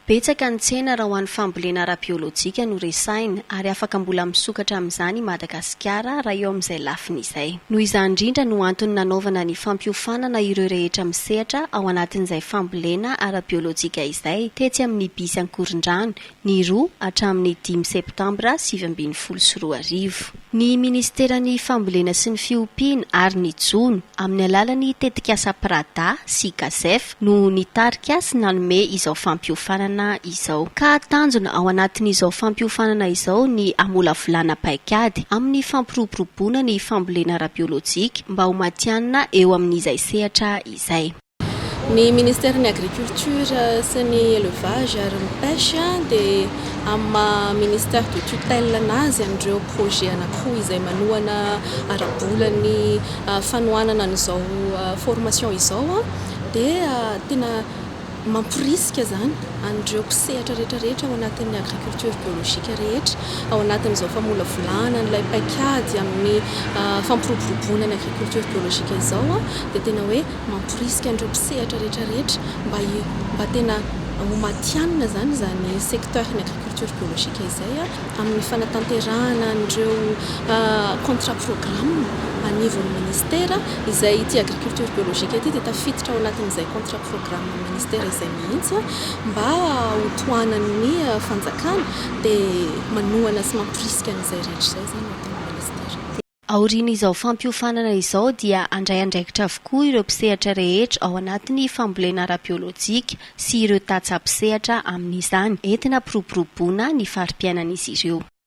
Betsaka ny tsena raha ho an'ny fambolena ara-biolojika no resahina ary afaka mbola misokatra amin'izany i Madagasikara raha eo amin'izay lafiny izay. Noho izany indrindra no antony nanaovana ny fampiofanana ireo rehetra misehatra ao anatin'izay fambolena ara-biolojika izay tetsy amin'ny Bisy Ankorondrano ny 2 hatramin'ny 5 septambra 2019. Ny Ministeran'ny Fambolena sy ny Fiompiana ary ny Jono, amin'ny alalan'ny tetikasa Prada sy Gazef no nitarika sy nanome izao fampiofanana izao. Ka tanjona ao anatin'izao fampiofanana izao ny hamolavolana paikady amin'ny fampiroboroboana ny fambolena ara-biolojika mba ho matihanina eo amin'izay sehatra izay. Ny Ministeran'ny Agriculture sy ny Elevage ary ny Pêche dia amin'ny maha ministère de tutelle anazy an'ireo projet anankiroa izay manohana ara-bola ny fanohanana an'izao formation izao dia tena mamporisika izany an'ireo mpisehatra rehetra rehetra ao anatin'ny agriculture biologique rehetra ao anatin'izao famolavolana an'ilay paikady amin'ny fampiroboroboana ny agriculture biologique izao dia tena hoe mamporisika an'ireo mpisehatra rehetra rehetra mba mba tena ho matihanina izany izany secteur ny agriculture biologique izay amin'ny fanatanterahana an'ireo contrat programme anivon'ny ministera izay ity agriculture biologique ity dia tafiditra ao anatin'izay contrat programme ministera izay mihitsy mba ho tohanan'ny fanjakana dia manohana sy mamporisika an'izay rehetra izay izany no ataon'ny ministera. Aorian'izao fampiofanana izao dia handray andraikitra avokoa ireo mpisehatra rehetra ao anatin'ny fambolena ara-biolojika sy ireo tantsaha mpisehatra amin'izany entina hampiroboroboana ny fari-piainan'izy ireo.